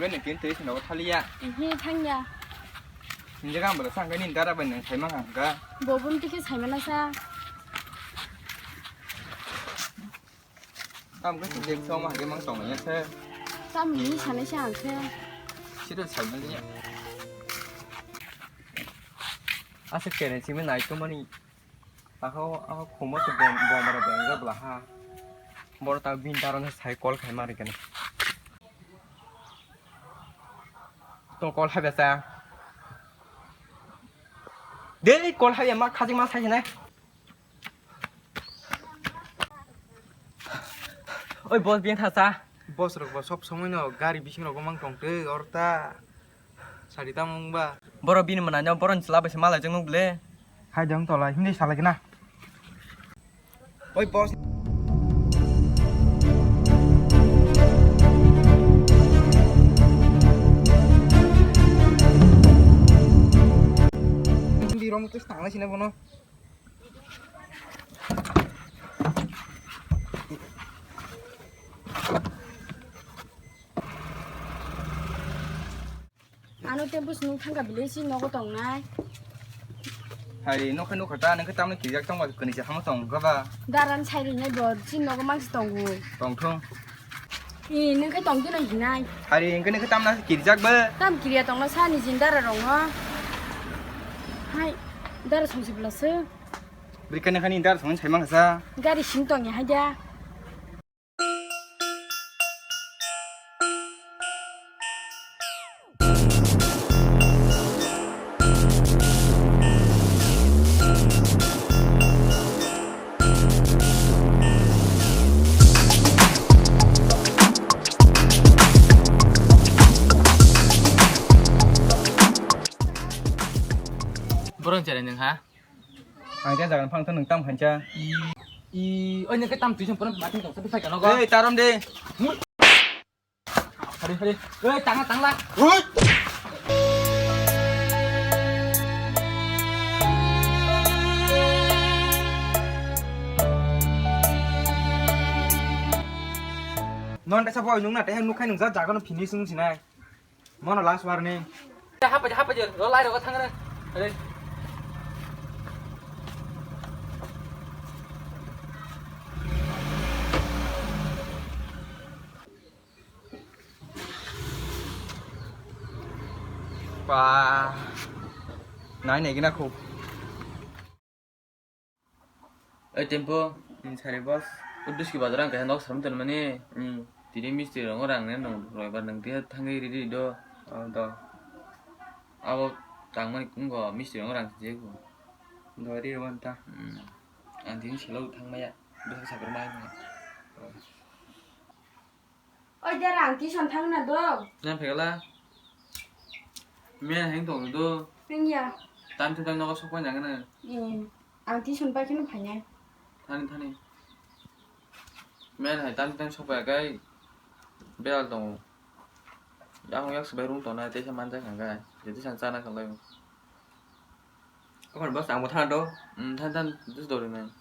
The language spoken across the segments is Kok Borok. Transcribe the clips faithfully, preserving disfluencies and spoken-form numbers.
Kani kin tei sino thaliya. Ihi thangya. Ninja gam bala sang kani dara bai nang saima kang ka. Bobun tike saima na sa. Tam ka sing song ma ke mang tong ya se. Tam ni sana sa ang se. Sida saima niya. Asa kene simi nai to mani. Ako, ako khumbo se bom, bom bara beng ja bla ha. Boro ta bin daro ne sai call khai mari kani. To call hai besa. Daily call hai ma khajing ma sai ne. Oi boss bin thasa. Boss rok bo sob somoi no gari bising rok mang tong te orta. Sari tamo wngba? Borok bini mwnai no borok ni chwla bai se malai jak nuk le. Hai dong tolai hindi salai kena. Oi boss. Hindi rom tes tanglai sini bono. Ano tempo se nung thangka bile si nogo tongnai. Hari nokha nokha ta nokha tamni kijak tongba kani se hamo tong kaba. Daran sai rinai bo si nogo mangsi tongo. Tongthung. I nokha tong dino hinai. Hari nokha nokha tamna kijak ba. Tam kiriya tongna sa ni jin dara rong ho. Hai dara songsi bla se. Bri kani khani dara song sai mangsa. Gari sing tong ya hai dia. Borong chare nung ha? Ang khe jaga phang thang nung tam khancha. I, oi nung khe tam twi song pono ma thang tong sa phai kano go. Ei, tarom de. Hari, hari. Ei, tangla, tangla. Ui. Non desa boy nung na te nung khai nung ja jaga no finish nung sinai. Mono last warning. Hapa je, hapa je, lo lai rogo thang re. Are. Pa. Nai nai gina khu. Oi tempo, hmm, sari boss. Uduski bazar ang kaisa nok saram ton mani. Hmm, tini mistri rong rang ne nong roibar nang dia thangwi ridi do. Oh, do. Abo tang mani kungo mistri rong rang je ko. Do ri wan ta. Hmm. Ang tini selo thang maya. Bisa sabar mai. Oi, dera, ang tuition thangna do. Nang phegala. Men heng tong do. Pengya. Tam to tam nogo sokoi nang na. Eh, ang tuition pai kheno phainai. Thani, thani. Men hai tam to tam sokoi kai. Bel tong. Yang yak sebai rung tong na, tesa manjak hang kai. Jadi san sana kalai. Akhon bas ang mo thang do. Hmm, than, than, dus do ri men.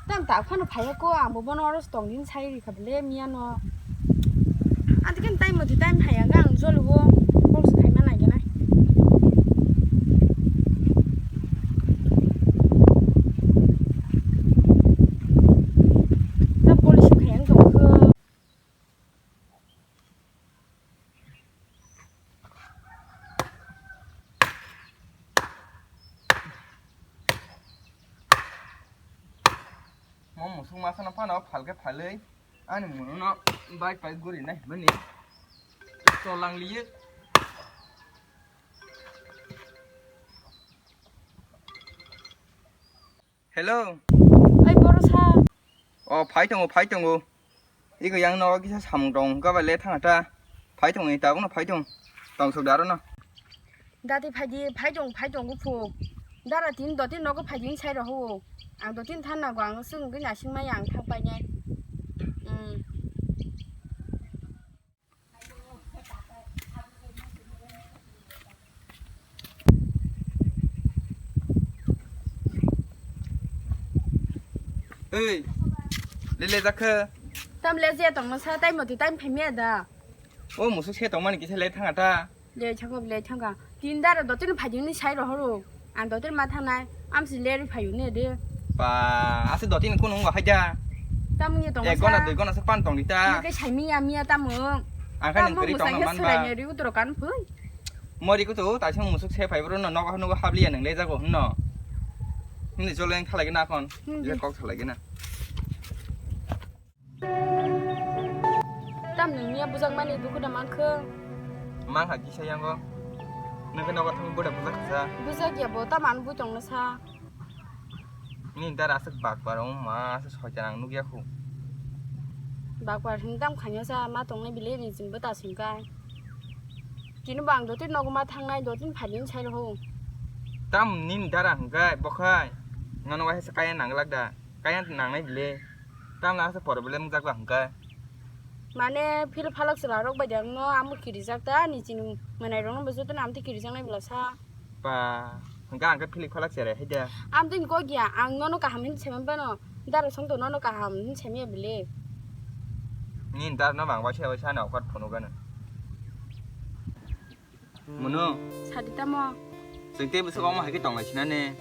Tam ta phano phaiya ko, ang bo bono oro tong din sai ri kha bele miya no. Ati ken time moti time phaiya ga ang jol wo, call se khai ma nai gana. Tam police khai ang tong kho. Mo musuk masa no phano phalke phalwi ani munu no bike pai guri nai mani cholang liye. Hello. Oi, boro sa. O, phai tongo, phai tongo. Iko yang no kisa samung tong, hwnkha bai le thang ta. Phai tongo, tabuk no phai tong. Tong sok daro no. Dati phai di, phai tong, phai tong, guphu. Dara tin, dotin nogo phai di, sai roho. Ang dotin than nago, ang sung gwi nasing maya, ang thang pai nai. Hmm. Oi, lele jakhe. Tam le je tongma sa, time moti time phaimya da. O musuk se tongmani kisa le thanga ta. Le thanga, le thanga. Tin dara dotini phajingni sai rohoro. Ang dotini ma thangnai, am si le ri phayu ne de. Ba, ase dotini kunu ngo haja. Tam ni tongma sa. Ek gona, dui gona se pan tong dita. Ni ke sai miya miya tamo. Ang kha ni tamo teri tong musang ke man ba. Serai ne ri utro kan phun. Mori kutu, taisang musuk se phai bro no, nogo nogo habliya nang le jago, no. Hini jole ang thalai gina kon. Hmm. Je kok thalai gina. Tam nungya bujak mani duku da mangkhe. Mang ha kisa yango. Nang khe nogo thang boda bujak kha. Bujak ya bo, tam an bui tong na sa. Ni dara aswk bakbar wng ma, aswk soitan ang nukya khu. Bakbar hwn tam khainw sa, ma tongnai bile ni chwngbo ta swngkha. Tini bo ang dotini nogo ma thangnai, dotini phaidi wng sai rw. Tam nini dara hwnkhe bokhai, nono waisa kaya nanglak da, kaya nangnai bile. Tam na aswk problem wngjak ba hwnkhe. Mane phil phalak chwla rok bai de ang no amo kirijak ta, ni chini mwnai rok no bo joto no amtwi kirijaknai bwla sa. Ba, hwnkhe ang khe philik phalak cherai hai da. Amtwini kok ya, ang nono kaham hin saiman phano, dara songto nono kaham hin saimaya bile. Nini dara no mang waisa waisa na okat phunuk gano. Mono. Sadi tamo. Chwng tei bwswk omo hai khe tonglai sinane.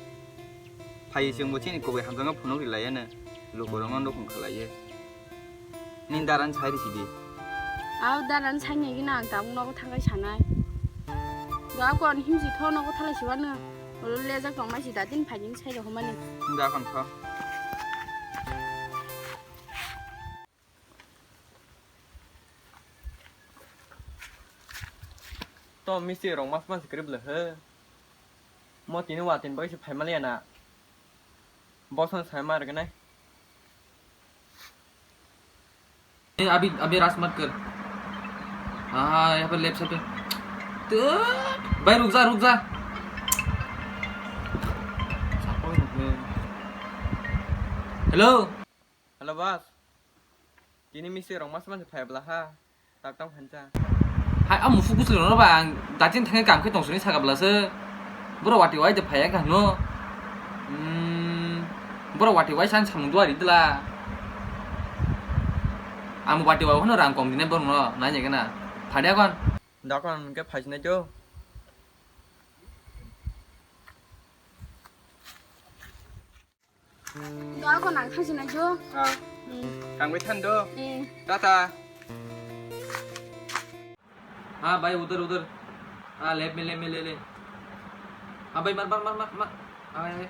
Phai chwng bo chini kubui hamjakno phunuk ri lai yano. Lukurok no nukhung khlai ye. Nini daran sai risi di. Au daran sai ni gina ang tabuk nogo thangai sanai. Ga kon himsi tho nogo thalai siwano. Olo lejak tongmai si datin phai ni sai rw humani. Ga kon tho. To misti rong mas mas grip le he. Mo tini wa tin bai se phai mali ana. Bosan sai mar gane. ए, अभी, अभी रश मत कर। हाँ, हाँ, यहाँ पर left side पे। तो, भाई, रुक जा, रुक जा। Hello। Hello, boss। Tini misi rong mas mas phai bla ha। Tak tang phancha. Hai, a musuk bwswk rwno ba ang datin thangwi kam khe tong sini saka bwlasa. Borok wati wai de phaiya kha hwno. Hmm, borok wati wai san samung duari dwla. Ang wati wai hwno rang kom dinai borokno, nai nai gana. Phadiya kon. Dakon ke phai sinai jo. Doa ko nang thang sinai jo. Ah. Hmm. Tangwi than do. Eh. Tata. हाँ भाई, उधर, उधर। हाँ, लेफ्ट में, लेफ्ट में ले ले। हाँ भाई, मार, मार, मार, मार, मार। हाँ भाई, भाई।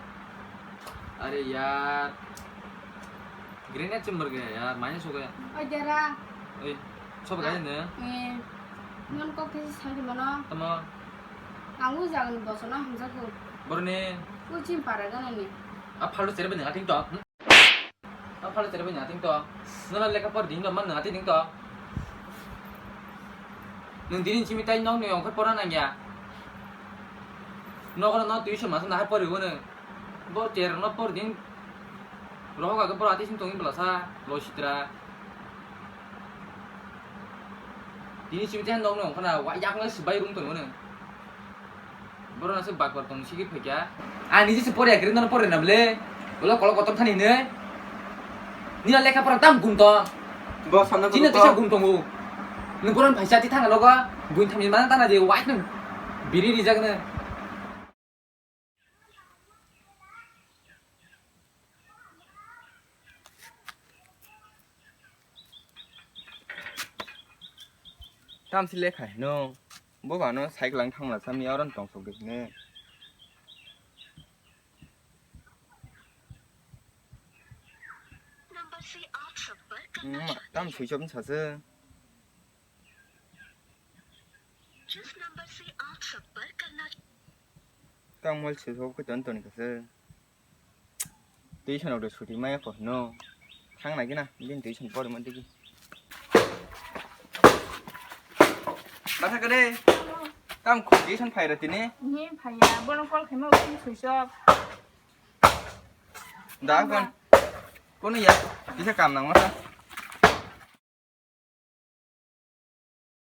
अरे यार। ग्रेनेड से मर गया यार, माइनस हो गया। Oi dera. Oi, सब गाड़ी ने। Eh. Mon kok thesi sagi mano. Tamo. Ang o jaga ni bosono hamjago. Boroni. O chini para gana ni. A phalu chere bini ating to. A phalu chere bini ating to. Nono lekha por ding do man nang ating ding to. Nung dini simi tai nok ni ongkhor pora nang ya. Nogo no tuition masa nahar pori wono. Bo chere no por ding. Rohok age boro ating sing tongin belasa lo sitra. Tini simi tei nokni ongkhorna wa yakno swbai rung tongo nw. Borok aswk bakbar tong sigi phaikha. Ani jisi pore agri nono pore na bwle. Ulo kolok kotor thani nw. Nina lekha pora tam gum tong. Bo samna. Chini kutuk tisa to. Gum tongo. Nw boron phaisa ti thangna logo. Buin thamni mana tana je wait nw. Biri rijak nw. Tamsi lekhai no, bo bano cycle ang thangla sami aron tong sok de ne. Tam switch off sa se. Tang mol se so ko ton ton ka se. Tuition rok de suti maya ko no. Thang na gina, din tuition pori ma digi. Basa ka de. Tam ko tuition phai ra tini. Ni phaiya, bono call khaima usi switch off. Da kon. Kono ya, kisa kam nang masa.